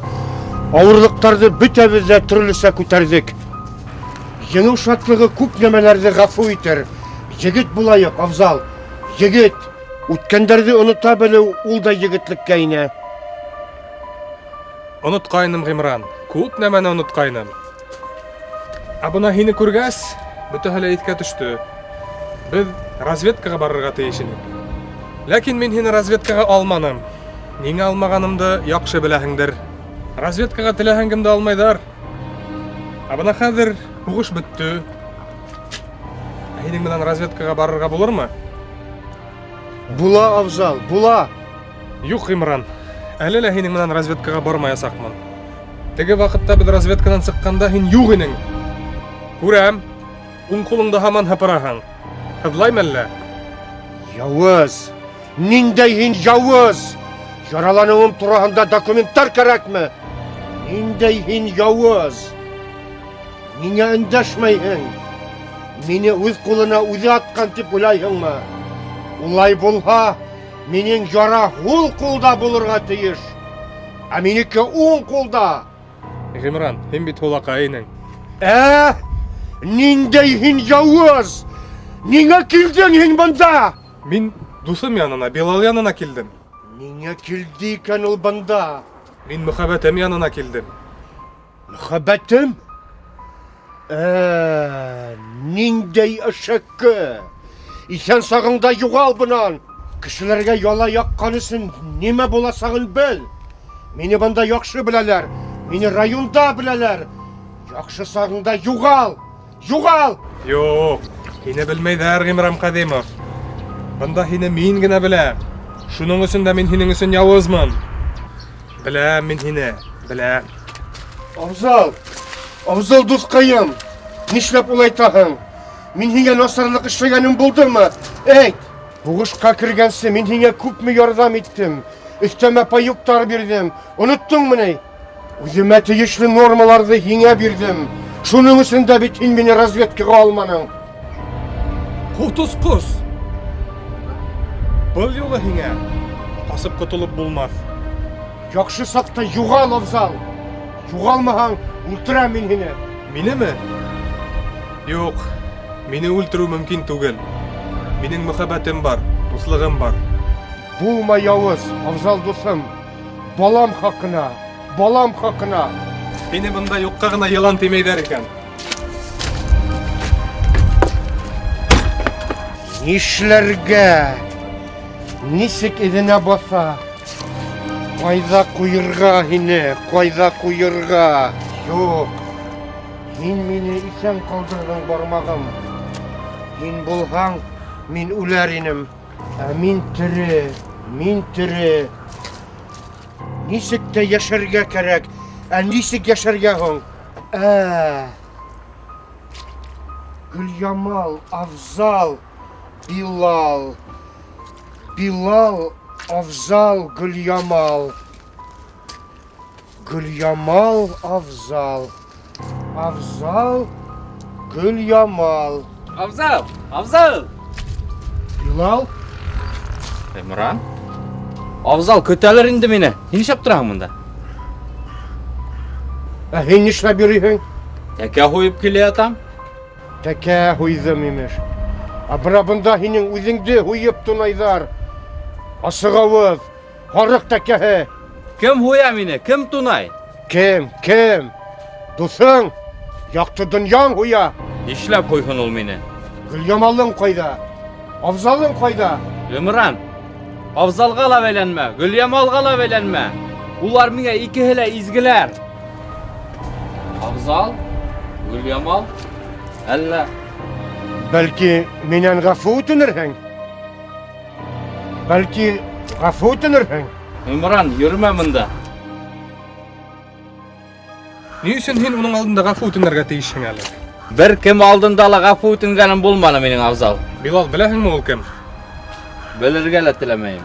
Ауырлыҡтарҙы бөтәбеҙ ҙә төрлөсә күтәрҙек. Еңеү шатлығы күп нәмәләрҙе ғәфү итер. Егет булайыҡ, Афзал. Егет. Үткәндәрҙе онота белеү ул да егетлеккә инә. Онотҡайным, Ғимран. Күп нәмәне онотҡайным. Ә бына һине күргәс, бөтәһе лә иҫкә төштө. Беҙ разведкаға барырға тейеш инек. Ләкин мин һине разведкаға алманым. Ниңә алмағанымды яҡшы беләһеңдер. Разведкаға теләһәң кемде алмайҙар. Ә бына хәҙер һуғыш бөттө. Ә һинең менән разведкаға барырға булырмы? Була, Афзал, була. Юҡ, Ғимран. Әле лә һинең менән разведкаға бармаясаҡмын. Теге ваҡытта беҙ разведканан сыҡҡанда һин юҡ инең. Күрәм, уң ҡулыңды һаман һыпыраһың. Һыҙлаймы әллә? Яуыз! Ниндәй һин яуыз! Яраланыуым тураһында документтар кәрәкме? Ниндәй һин яуыз! Ниңә өндәшмәйһең? Мине үҙ ҡулына үҙе атҡан тип уйлайһыңмы? Улай булһа, минең яра һул ҡулда булырға тейеш, ә минеке уң ҡулда. Ғимран, һин бит һулаҡай инең. Ә? Ниндәй һин яуыз! Ниңә килдең һин бында? Мин дуҫым янына, Билал янына килдем. Ниңә килде икән ул бында? Мин мөхәббәтем янына килдем. Мөхәббәтем? Ниндәй әшәке! Иҫән сағыңда юғал бынан! Кешеләргә яла яҡҡан өсөн нимә буласағын бел. Мине бында яҡшы беләләр, мине районда беләләр. Яҡшы сағыңда юғал! Юғал! Юҡ, һине белмәйҙәр, Ғимран Ҡәҙимов. Бында һине мин генә беләм. Шуның өсөн дә мин һинең өсөн яуызмын. Беләм мин һине, беләм. Афзал, Афзал дуҫҡайым, нишләп улай итәһең? Мин һиңә насарлыҡ эшләгәнем булдымы? Әйт! Һуғышҡа кергәнсе мин һиңә күпме ярҙам иттем, өҫтәмә паёктар бирҙем, оноттоңмо ни? Үҙемә тейешле нормаларҙы һиңә бирҙем. Шуның өсөн дә бит һин мине разведкаға алманың. Ҡотосҡос! Был юлы һиңә ҡасып ҡотолоп булмаҫ. Яҡшы саҡта юғал, Афзал. Юғалмаһаң, үлтерәм мин һине. Минеме? Юҡ, мине үлтереү мөмкин түгел. Минең мөхәббәтем бар, дуҫлығым бар. Булма яуыз, Афзал дуҫым. Балам хаҡына, балам хаҡына. Һине бында юҡҡа ғына йылан тимәйҙәр икән. Нишләргә? Нисек эҙенә баҫа? Ҡайҙа ҡуйырға һине? Ҡайҙа ҡуйырға? Юҡ. Һин мине иҫән ҡалдырҙың, бармағым. Һин булһаң, мин үләр инем. Ә мин тере, мин тере. Нисек тә йәшәргә кәрәк? Ә нисек йәшәргә һуң? Ә. Гөльямал, Афзал, Билал. Билал, Афзал, Гөльямал. Гөльямал, Афзал. Афзал, Гөльямал. Афзал, Афзал! Билал? Имран? Афзал, көтәлер инде мине. Һин нишләп тораһың монда? Ә һин нишләп йөрөйһөң? Тәкә һуйып килә ятам. Тәкә һуйҙым, имеш. Ә бына бында һинең үҙеңде һуйып тунайҙар. Асығауыҙ, һарыҡ тәкәһе. Кем һуя мине? Кем тунай? Кем? Кем? Дуҫың, яҡты донъяң һуя. Нишләп һуйһын ул мине? Гөльямалың ҡайҙа? Афзалың ҡайҙа? Ғимран, Афзалға ла бәйләнмә, Гөльямалға ла бәйләнмә. Улар миңә икеһе лә изгеләр. Афзал, Гөльямал, әллә? Бәлки, минән ғәфү үтенерһең? Бәлки, ғәфү үтенерһең? Ғимран, йөрөмә бында. Ни өсөн һин уның алдында ғәфү үтенергә тейешһең әле? Бер кем алдында ла ғәфү үтенгәнем булманы минең, Афзал. Билал, беләһеңме ул кем? Белергә лә теләмәйем.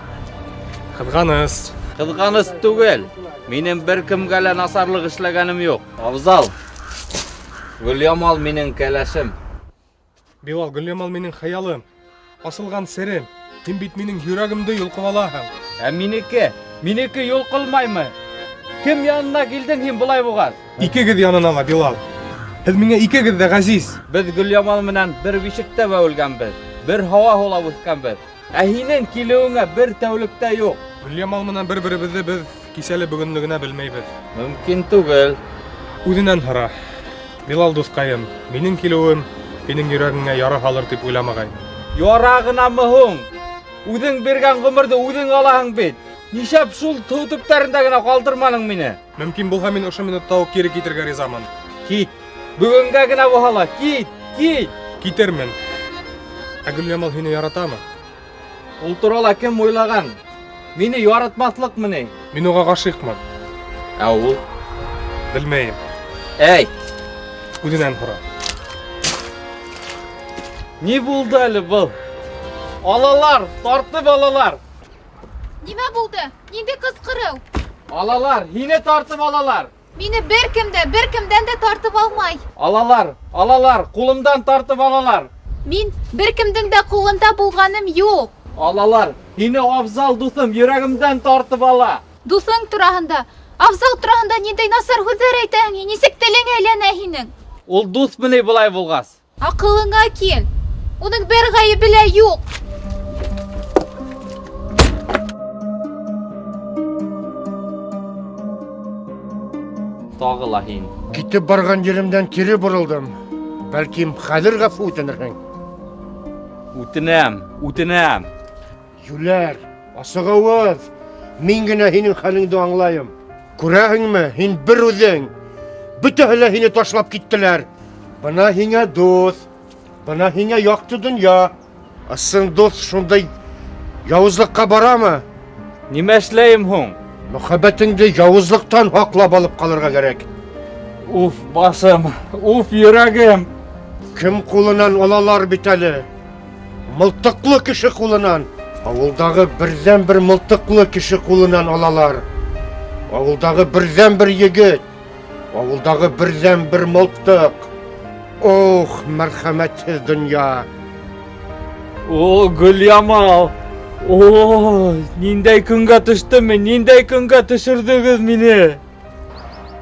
Ҡыҙғаныс. Ҡыҙғаныс түгел. Минең бер кемгә лә насарлыҡ эшләгәнем юҡ. Афзал, Гөльямал минең кәләшем. Билал, Гөльямал минең хыялым, асылған серем. Һин бит минең йөрәгемде йолҡоп алаһың. Ә минеке? Минеке йолҡолмаймы? Кем янына килдең һин былай булғас? Икегеҙ янына ла, Билал. Һеҙ миңә икегеҙ ҙә ғәзиз. Беҙ Гөльямал менән бер бишектә бәүелгәнбеҙ, бер һауа һулап үҫкәнбеҙ. Ә һинең килеүеңә бер тәүлек тә юҡ. Гөльямал менән бер-беребеҙҙе беҙ кисәле бөгөнлө генә белмәйбеҙ. Мөмкин түгел. Үҙенән һора. Билал дуҫҡайым, минең килеүем һинең йөрәгеңә яра һалыр тип уйламағайным. Яра ғынамы һуң? Үҙең биргән ғүмерҙе үҙең алаһың бит. Нишләп шул тыу төптәрендә генә ҡалдырманың мине? Мөмкин булһа, мин ошо минутта уҡ кире китергә ризамын. Кит. Бөгөнгә генә булһа ла, кит, кит. Китермен. Ә Гөльямал һине яратамы? Ул турала кем уйлаған? Мине яратмаҫлыҡмы ни? Мин уға ғашиҡмын. Ә ул? Белмәйем. Әй! Үҙенән һора. Ни булды әле был? Алалар, тартып алалар. Нимә булды? Ниндәй ҡысҡырыу? Алалар, һине тартып алалар. Мине бер кем дә, бер кемдән дә тартып алмай. Алалар, алалар, ҡулымдан тартып алалар. Мин бер кемдең дә ҡулында булғаным юҡ. Алалар, һине Афзал дуҫым йөрәгемдән тартып ала. Дуҫың тураһында, Афзал тураһында ниндәй насар һүҙҙәр әйтәһең, нисек телең әйләнә һинең? Ул дуҫмы ни былай булғас? Аҡылыңа кил. Уның бер ғәйебе лә юҡ. Тағы ла һин. Китеп барған еремдән кире боролдом. Бәлкем, хәҙер ғәфү үтенерһең. Үтенәм, үтенәм. Юләр, асығыуыҙ. Мин генә һинең хәлеңде аңлайым. Күрәһеңме, һин бер үҙең. Бөтәһе лә һине ташлап киттеләр. Бына һиңә дуҫ, бына һиңә яҡты донъя. Ысын дуҫ шундай яуызлыҡҡа барамы? Нимә эшләйем һуң? Мөхәббәтеңде яуызлыҡтан һаҡлап алып ҡалырға кәрәк. Уф, башым, уф, йөрәгем. Кем ҡулынан алалар бит әле? Мылтыҡлы кеше ҡулынан. Ауылдағы берҙән-бер мылтыҡлы кеше ҡулынан алалар. Ауылдағы берҙән-бер егет. Ауылдағы берҙән-бер мылтыҡ. Ох, мәрхәмәтһеҙ донъя. О, Гөльямал. О, ниндәй көнгә төштөм мин, ниндәй көнгә төшөрҙөгөҙ мине?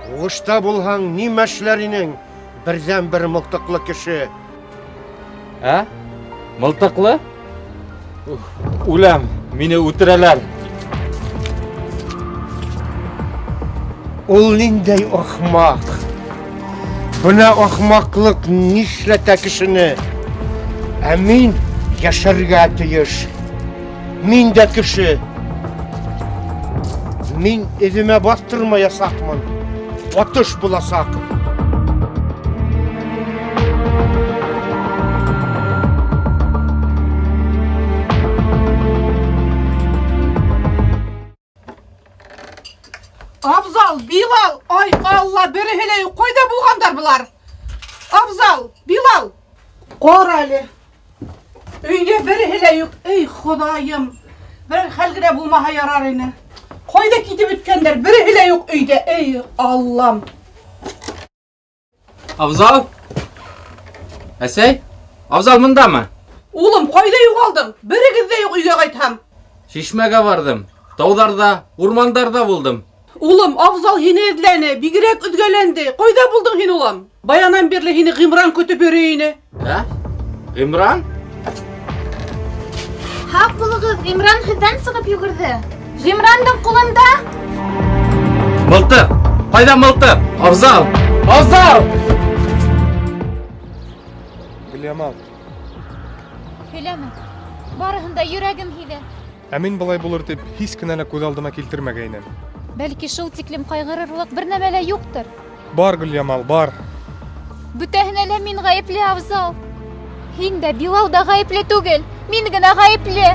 Һуғышта булһаң, нимә эшләр инең? Берҙән-бер мылтыҡлы кеше. Ә? Мылтыҡлы? Үләм, мине үтерәләр. Ул ниндәй ахмаҡ? Бына ахмаҡлыҡ нишләтә кешене? Ә мин йәшәргә тейеш. Мин дә кеше. Мин эҙемә баҫтырмаясаҡмын. Атыш буласаҡ. Афзал, Билал, ай Алла, береһе лә юҡ. Ҡайҙа булғандар былар? Афзал, Билал, Ҡара әле. Өйҙә береһе лә юҡ. Эй, Хоҙайым. Берәр хәл генә булмаһа ярар ине. Ҡайҙа китеп бөткәндәр? Береһе лә юҡ өйҙә. Эй, Аллам. Абзал? Әсәй? Абзал мындамы? Улым, ҡайҙа юғалдың? Берегеҙ ҙә юҡ өйгә ҡайтһам. Шишмәгә барҙым. Тауҙарҙа, урмандарҙа булдым. Улым, Абзал һине эҙләне, бигерәк өҙгәләнде. Ҡайҙа булдың һин, улым? Баянан бирле һине Ғимран көтөп йөрөй ине. Ә? Ғимран? Һаҡ булығыҙ, Ғимран һеҙҙән сығып йүгерҙе. Ғимрандың ҡулында мылтыҡ. Ҡайҙа мылтыҡ? Абзал! Абзал! Гөлйамал. Һөйләмә. Барыһын да йөрәгем һиҙә. Ә мин былай булыр тип һис кенә лә күҙ алдыма килтермәгәйнем. Бәлки шул тиклем ҡайғырырлыҡ бер нәмә лә юҡтыр. Бар, Гөлйамал, бар. Бөтәһенә лә мин ғәйепле, Абзал. Һин дә, Билал да ғәйепле түгел. Мин генә ғәйепле.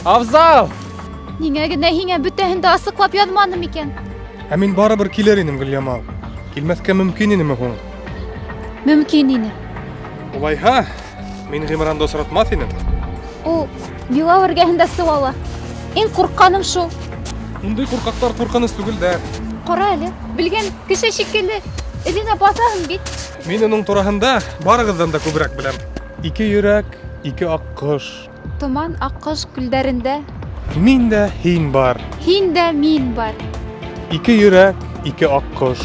Абзал! Ниңә генә һиңә бөтәһен дә асыҡлап яҙманым икән? Ә мин барыбер килер инем, Гөлйамал. Килмәҫкә мөмкин инеме һуң? Мөмкин ине. Улайһа, мин Ғимранды осратмаҫ инем. Ул Билал эргәһендә сыуала. Иң ҡурҡҡаным шул. Ундай ҡурҡаҡтар ҡурҡыныс түгел дә. Ҡара әле, белгән кеше шикелле эҙенә баҫаһың бит. Мин уның тураһында барығыҙҙан да күберәк беләм. Ике йөрәк, ике аҡҡош. Томан аҡҡош күлдәрендә. Мин дә һин бар. Һин дә мин бар. Ике йөрәк, ике аҡҡош.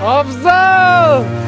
Абзал!